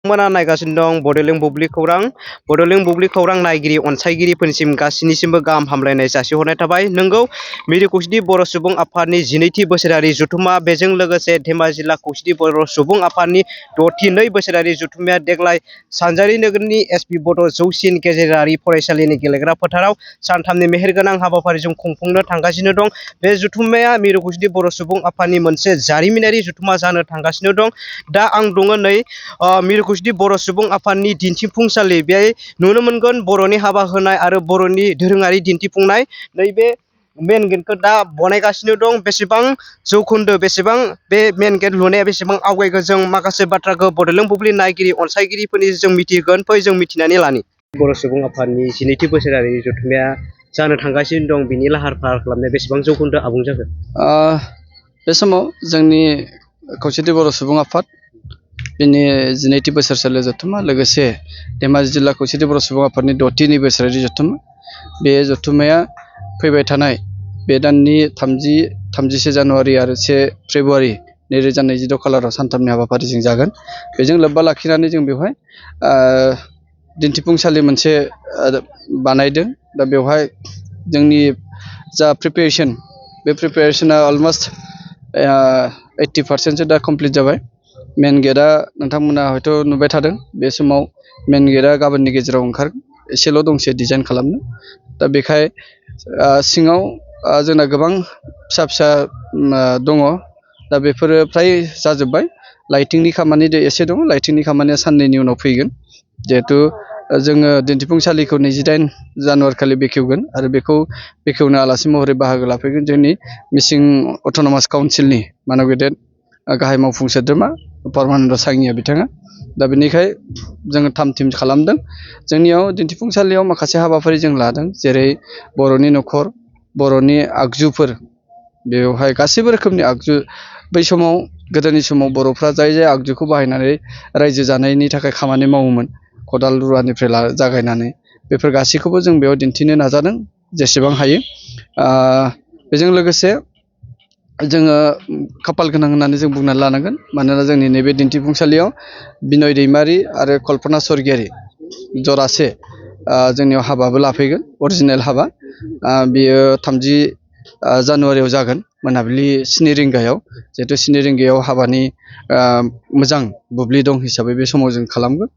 मोना नायगासिनो दं बड'लेण्ड बुब्लि खौरां नायगिरि अनसायगिरिफोरनिसिम गासैनिसिमबो गाहाम हामलायनाय जासिहरनाय थाबाय। नोंगौ मिरु खौसेथि बर' सुबुं आफादनि 12थि बोसोरारि जथुम्मा, बेजों लोगोसे धेमाजि जिल्ला खौसेथि बर' सुबुं आफादनि 6थि बोसोरारि जथुम्माया देग्लाय सानजारि नोगोरनि एसपि बड' जौसिन गेजेरारि फरायसालिनि गेलेग्रा फोथाराव सानथामनि मेहेरगोनां हाबाफारिजों खुंफुंनो थांगासिनो दं। बे जथुम्माया मिरु खौसेथि बर' सुबुं आफादनि मोनसे जारिमिनारि जथुम्मा जानो थांगासिनो दं। दा आं दङ नै मिरु खौसेथि बर' सुबुं आफादनि दिन्थिफुंसालि। बेहाय नुनो मोनगोन बर'नि हाबा होनाय आरो बर'नि दोरोङारि दिन्थिफुंनाय। नैबे मेन गेटखौ दा बनायगासिनो दं। बेसेबां जौखोन्दो, बेसेबां बे मेन गेट लुनाया बेसेबां आवगायगोन, जों माखासे बाथ्राखौ बड'लेण्ड बुब्लि नायगिरि अनसायगिरिफोरनि जों मिथिगोन। फै जों मिथिनानै लानि। बर' सुबुं आफादनि 12थि बोसोरारि जथुम्माया जानो थांगासिनो दं। बिनि लाहार फाहार खालामनाया बेसेबां जौखोन्दो आबुं जाखो? बे समाव जोंनि खौसेथि बर' सुबुं आफाद बिनि 12थि बोसोरसालि जथुम्मा, लोगोसे धेमाजि जिल्ला खौसेथि बर' सुबुं आफादनि 6थि बोसोरारि जथुम्मा, बे जथुम्माया फैबाय थानाय बे दाननि 30 जानुवारि आरो 1 फेब्रुवारि 2022 खालाराव सानथामनि हाबाफारिजों जागोन। बेजों लोब्बा लाखिनानै जों बेवहाय दिन्थिफुंसालि मोनसे बानायदों। दा बेवहाय जोंनि जा प्रिपेरेसन, बे प्रिपेरेसना अलमस्ट 80% दा कमप्लिट जाबाय। मेन गेटआ नोंथांमोना हयथ' नुबाय थादों। बे समाव मेन गेटआ गाबोननि गेजेराव ओंखारगोन। एसेल' दंसै डिजाइन खालामनो। दा बेखाय सिङाव जोंना गोबां फिसा दङ। दा बेफोरो फ्राय जाजोब्बाय। लाइटिंनि खामानि एसे दङ। लाइटिंनि खामानिया साननैनि उनाव फैगोन। जिहेथु जोङो दिन्थिफुंसालिखौ 28 जानुवारि खालि बेखेवगोन आरो बेखौ बेखेवनो आलासि महरै बाहागो लाफैगोन जोंनि मिसिं अट'नमास काउन्सिलनि मानव गेदेर गाहाय मावफुं सोद्रोमा परमानन्द सांगिया बिथाङा। दा बेनिखाय जोङो थाम-थिम खालामदों। जोंनियाव दिन्थिफुंसालियाव माखासे हाबाफारि जों लादों, जेरै बर'नि न'खर, बर'नि आगजुफोर। बेवहाय गासैबो रोखोमनि आगजु, बै समाव गोदोनि समाव बर'फ्रा जाय आगजुखौ बाहायनानै रायजो जानायनि थाखाय खामानि मावोमोन, खदाल रुवानिफ्राय जागायनानै, बेफोर गासैखौबो जों बेयाव दिन्थिनो नाजादों जेसेबां हायो। बेजों लोगोसे जोङो खाफाल गोनां होननानै जों बुंनानै लानांगोन। मानोना जोंनि नैबे दिन्थिफुंसालियाव बिनय दैमारि आरो कल्पना स्वर्गियारि जरासे जोंनियाव हाबाबो लाफैगोन, अरिजिनेल हाबा। बियो 30 जानुवारियाव जागोन, मोनाबिलि 7 रिंगायाव। जिहेतु 7 रिंगायाव हाबानि मोजां बुब्लि दं हिसाबै बे समाव जों खालामगोन।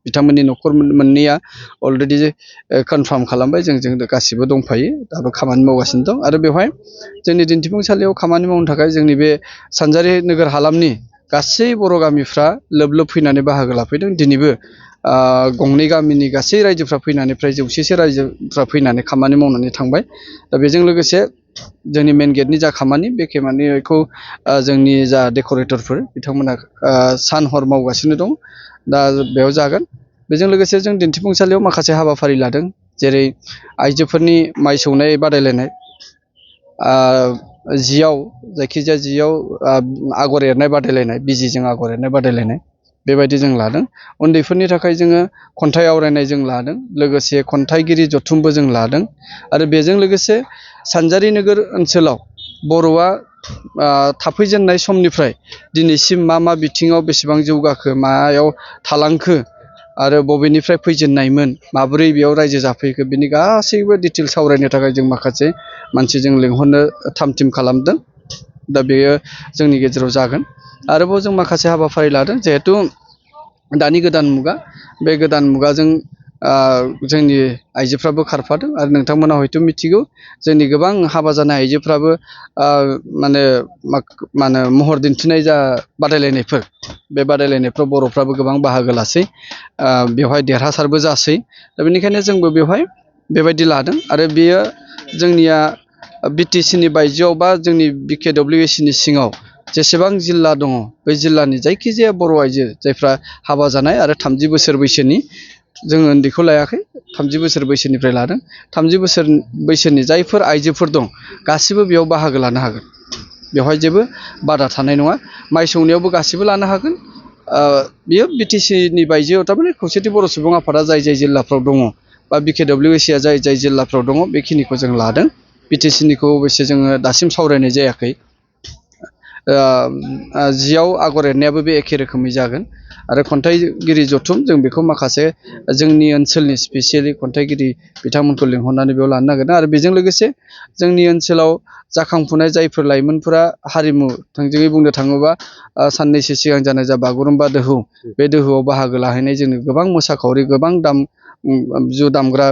बिथांमोननि न'खर मोननैया अलरेडि कनफार्म खालामबाय, जोंजों गासिबो दंफायो, दाबो खामानि मावगासिनो दं। आरो बेवहाय जोंनि दिन्थिफुंसालियाव खामानि मावनो थाखाय जोंनि बे सानजारि नोगोर हालामनि गासै बर' गामिफ्रा लोब लोब फैनानै बाहागो लाफैदों। दिनैबो 2 गामिनि गासै रायजोफ्रा फैनानै, फ्राय 100से रायजोफ्रा फैनानै खामानि मावनानै थांबाय। दा बेजों लोगोसे जोंनि मेन गेटनि जा खामानि, बे खामानिखौ जोंनि जा डेक'रेटरफोर बिथांमोना सान हर मावगासिनो दं। दा बेयाव जागोन। बेजों लोगोसे जों दिन्थिफुंसालियाव माखासे हाबाफारि लादों, जेरै आइजोफोरनि माइ सौनाय बादायलायनाय, जियाव जायखिजाया जियाव आगर एरनाय बादायलायनाय, बिजिजों आगर एरनाय बादायलायनाय, बेबायदि जों लादों। उन्दैफोरनि थाखाय जोङो खन्थाइ आवरायनाय जों लादों, लोगोसे खन्थाइगिरि जथुमबो जों लादों। आरो बेजों लोगोसे सानजारि नोगोर ओनसोलाव बर'आ थाफैजेननाय समनिफ्राय दिनैसिम मा बिथिङाव बेसेबां जौगाखो, मायाव थालांखो, आरो बबेनिफ्राय फैजेननायमोन, माबोरै बेयाव रायजो जाफैखो, बिनि गासैबो डिटेल्स सावरायनो थाखाय जों माखासे मानसि जों लिंहरनो थाम-थिम खालामदों। दा बेयो जोंनि गेजेराव जागोन। आरोबाव जों माखासे हाबाफारि लादों, जिहेथु दानि गोदान मुगा, बे गोदान मुगाजों जोंनि आइजोफ्राबो खारफादों। आरो नोंथांमोना हयथ' मिथिगौ, जोंनि गोबां हाबा जानाय आइजोफ्राबो माने महर दिन्थिनाय जा बादायलायनायफोर, बे बादायलायनायफ्राव बर'फ्राबो गोबां बाहागो लासै, बेवहाय देरहासारबो जासै। दा बेनिखायनो जोंबो बेवहाय बेबायदि लादों। आरो बेयो जोंनिया BTCनि बायजोआव बा जोंनि BKWACनि सिङाव जेसेबां जिल्ला दङ, बे जिल्लानि जायखिजाया बर' आइजो जायफ्रा हाबा जानाय आरो 30 बोसोर बैसोनि, जोङो उन्दैखौ लायाखै, 30 बोसोर बैसोनिफ्राय लादों। 30 बोसोर बैसोनि जायफोर आइजोफोर दं, गासिबो बेयाव बाहागो लानो हागोन। बेवहाय जेबो बादा थानाय नङा। माइ सौनायावबो गासिबो लानो हागोन। बियो BTCनि बायजोआव, थारमाने खौसेथि बर' सुबुं आफादा जाय जिल्लाफ्राव दङ, बा BKWACआ जाय जिल्लाफ्राव दङ, बेखिनिखौ जों लादों। BTCनिखौ अबयसे जोङो दासिम सावरायनाय जायाखै। जियाव आगर एरनायाबो बे एखे रोखोमै जागोन आरो खन्थाइगिरि जथुम जों बेखौ माखासे जोंनि ओनसोलनि स्पेसियेलि खन्थाइगिरि बिथांमोनखौ लिंहरनानै बेयाव लानो नागिरदों आरो बेजों लोगोसे जोंनि ओनसोलाव जाखांफुनाय जायफोर लाइमोनफोरा हारिमु थोंजोङै बुंनो थाङोबा साननैसो सिगां जानाय जा बागुरुम्बा दोहौ बे दोहौआव बाहागो लाहैनाय जोंनि गोबां मोसाखावरि गोबां जु दामग्रा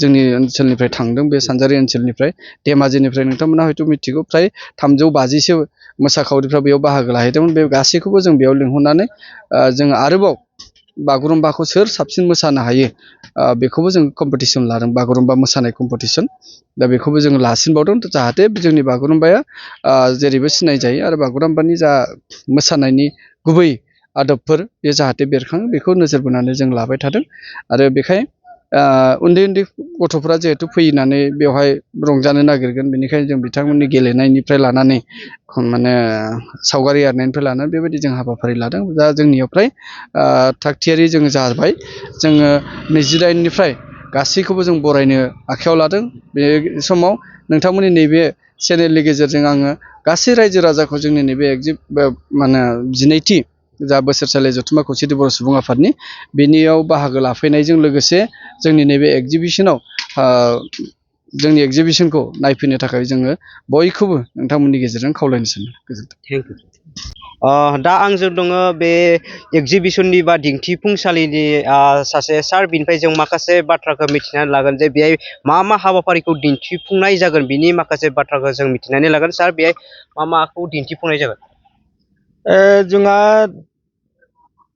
जोंनि ओनसोलनिफ्राय थांदों बे सानजारि ओनसोलनिफ्राय धेमाजिनिफ्राय नोंथांमोना हयथ' मिथिगौ फ्राय 350सो मोसाखावरिफ्रा बेयाव बाहागो लाहैदोंमोन बे गासैखौबो जों बेयाव लिंहरनानै जों आरोबाव बागुरुम्बाखौ सोर साबसिन मोसानो हायो बेखौबो जों कम्पिटिसन लादों बागुरुम्बा मोसानाय कम्पिटिसन दा बेखौबो जों लासिनबावदों जाहाथे जोंनि बागुरुम्बाया जेरैबो सिनायजायो आरो बागुरुम्बानि जा मोसानायनि गुबै आदबफोर बे जाहाथे बेरखाङो बेखौ नोजोर बोनानै जों लाबाय थादों आरो बेखाय उन्दै उन्दै गथ'फ्रा जिहेथु फैनानै बेवहाय रंजानो नागिरगोन बेनिखायनो जों बिथांमोननि गेलेनायनिफ्राय लानानै माने सावगारि एरनायनिफ्राय लानानै बेबायदि जों हाबाफारि लादों दा जोंनियाव फ्राय थागथियारि जों जाबाय जोङो 29निफ्राय गासैखौबो जों बरायनो आखायाव लादों बे समाव नोंथांमोननि नैबे चेनेलनि गेजेरजों आङो गासै रायजो राजाखौ जोंनि नैबे माने 12थि जा बोसोरसालि जथुम्मा खौसेथि बर' सुबुं आफादनि बेनियाव बाहागो लाफैनायजों लोगोसे जोंनि नैबे एगजिबिसनाव जोंनि एगजिबिसनखौ नायफैनो थाखाय जोङो बयखौबो नोंथांमोननि गेजेरजों खावलायनो सानो गोजोन्थों। दा आंजों दङ बे एगजिबिसननि बा दिन्थिफुंसालिनि सासे सार बिनिफ्राय जों माखासे बाथ्राखौ मिथिनानै लागोन जे बेहाय मा हाबाफारिखौ दिन्थिफुंनाय जागोन बिनि माखासे बाथ्राखौ जों मिथिनानै लागोन सार बेहाय माखौ दिन्थिफुंनाय जागोन जोंहा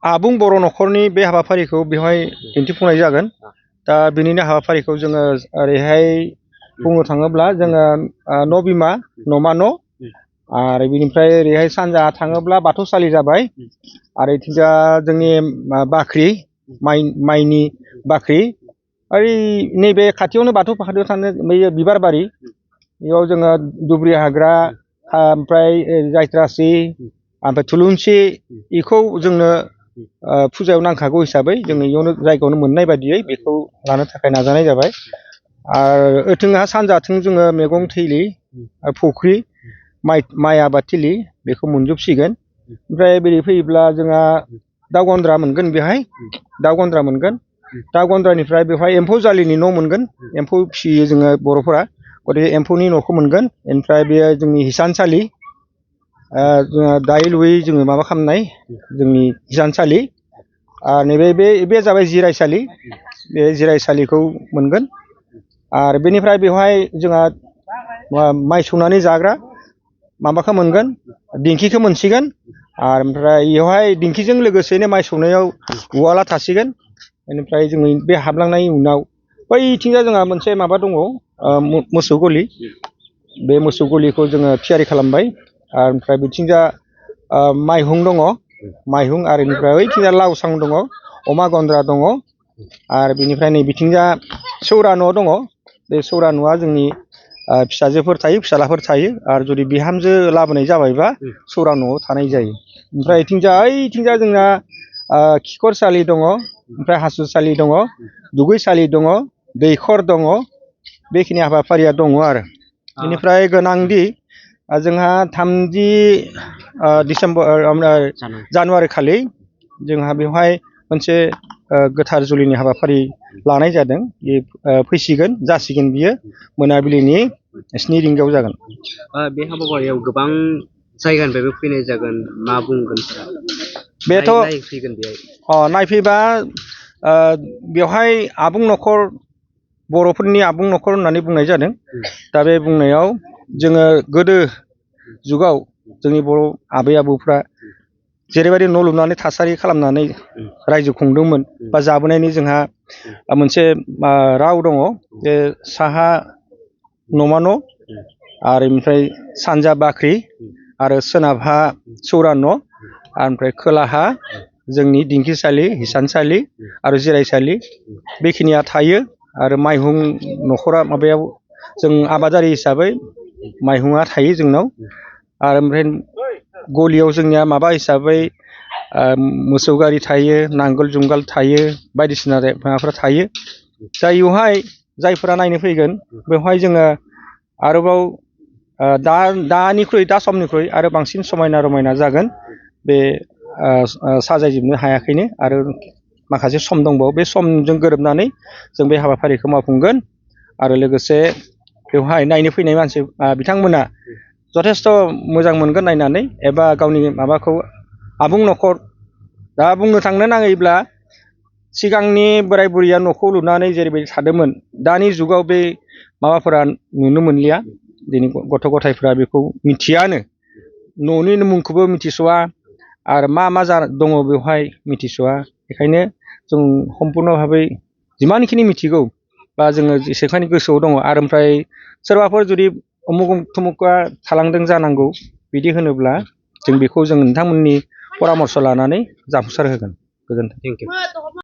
आबुं बर' न'खरनि बे हाबाफारिखौ बेवहाय दिन्थिफुंनाय जागोन दा बेनिनो हाबाफारिखौ जोङो ओरैहाय बुंनो थाङोब्ला जोङो न' बिमा न'मा न' आरो बिनिफ्राय ओरैहाय सानजा थाङोब्ला बाथौसालि जाबाय आरो बिथिंजा जोंनि बाख्रि माइनि बाख्रि ओरै नैबे खाथियावनो बाथौ खाथियाव थानाय बै बिबार बारि बेयाव जोङो दुब्रि हाग्रा ओमफ्राय जायथ्रासि ओमफ्राय थुलुंसि बेखौ जोंनो फुजायाव नांखागौ हिसाबै जोङो इयावनो जायगायावनो मोननाय बायदियै बेखौ लानो थाखाय नाजानाय जाबाय आरो ओथिंहा सानजाथिं जोङो मैगं थिलि फुख्रि माइ आबाद थिलि बेखौ मोनजोबसिगोन ओमफ्राय बेरै फैयोब्ला जोंहा दाउ गन्द्रा मोनगोन बेहाय दाउ गन्द्रा मोनगोन दाउ गन्द्रानिफ्राय बेवहाय एम्फौ जालिनि न' मोनगोन एम्फौ फिसियो जोङो बर'फोरा गतिके एम्फौनि न'खौ मोनगोन ओमफ्राय बेयो जोंनि हिसानसालि जोङो दायै लुयै जोङो माबा खालामनाय जोंनि हिसानसालि नैबे बे जाबाय जिरायसालि बे जिरायसालिखौ मोनगोन आरो बेनिफ्राय बेवहाय जोंहा माइ सौनानै जाग्रा माबाखौ मोनगोन दिंखिखौ मोनसिगोन ओमफ्राय बेवहाय दिंखिजों लोगोसेनो माइ सौनायाव उवाला थासिगोन बेनिफ्राय जोङो बे हाबलांनायनि उनाव बैथिंजा जोंहा मोनसे माबा दङ मोसौ गलि बे मोसौ गलिखौ जोङो थियारि खालामबाय ओमफ्राय बिथिंजा माइहुं दङ माइहुं आरो बेनिफ्राय ओइथिंजा लावसां दङ अमा गन्द्रा दङ आरो बेनिफ्राय नै बिथिंजा सौरा न' दङ बे सौरा न'आ जोंनि फिसाजोफोर थायो फिसालाफोर थायो आरो जुदि बिहामजो लाबोनाय जाबायबा सौरा न'आव थानाय जायो ओमफ्राय ओइथिंजा जोंना खिखरसालि दङ ओमफ्राय हासुसालि दङ दुगैसालि दङ दैखर दङ बेखिनि हाबाफारिया दङ आरो बेनिफ्राय गोनांदि जोंहा 30 जानुवारि खालि जोंहा बेवहाय मोनसे गोथार जुलिनि हाबाफारि लानाय जादों बे जासिगोन बियो मोनाबिलिनि 7 रिंगायाव जागोन बे हाबाफारियाव गोबां जायगानिफ्रायबो फैनाय जागोन मा बुंगोन बेथ' नायफैगोन बेहाय नायफैबा बेवहाय आबुं न'खर बर'फोरनि आबुं न'खर होननानै बुंनाय जादों दा बे बुंनायाव जोङो गोदो जुगाव जोंनि बर' आबै आबौफ्रा जेरैबायदि न' लुनानै थासारि खालामनानै रायजो खुंदोंमोन बा जाबोनायनि जोंहा मोनसे राव दङ बे साहा न'मा न' आरो ओमफ्राय सानजा बाख्रि आरो सोनाबहा सौरा न' ओमफ्राय खोलाहा जोंनि दिंखिसालि हिसानसालि आरो जिरायसालि बेखिनिया थायो आरो माइहुं न'खरा माबायाव जों आबादारि हिसाबै माइहुङा थायो जोंनाव आरो ओमफ्राय गलियाव जोंनिया माबा हिसाबै मोसौ गारि थायो नांगोल जुंगाल थायो बायदिसिना माबाफ्रा थायो दा बेवहाय जायफोरा नायनो फैगोन बेवहाय जोङो आरोबाव दा समनिख्रुइ आरो बांसिन समायना रमायना जागोन बे साजायजोबनो हायाखैनो आरो माखासे सम दंबावो बे समजों गोरोबनानै जों बे हाबाफारिखौ मावफुंगोन आरो लोगोसे बेवहाय नायनो फैनाय मानसि बिथांमोना जथेस्थ' मोजां मोनगोन नायनानै एबा गावनि माबाखौ आबुं न'खर दा बुंनो थांनो नाङैब्ला सिगांनि बोराय बुरैया न'खौ लुनानै जेरैबायदि थादोंमोन दानि जुगाव बे माबाफोरा नुनो मोनलिया दिनै गथ' गथायफ्रा बेखौ मिथियानो न'नि मुंखौबो मिथिस'वा आरो मा दङ बेवहाय मिथिस'वा बेखायनो जों सम्पुर्ण भाबै जिमानखिनि मिथिगौ बा जोङो जेसेबांखिनि गोसोआव दङ आरो ओमफ्राय सोरबाफोर जुदि उमुक थुमुकआ थालांदों जानांगौ बिदि होनोब्ला जों बेखौ जों नोंथांमोननि परामर्स लानानै जाफुंसार होगोन गोजोन्थों। Thank you.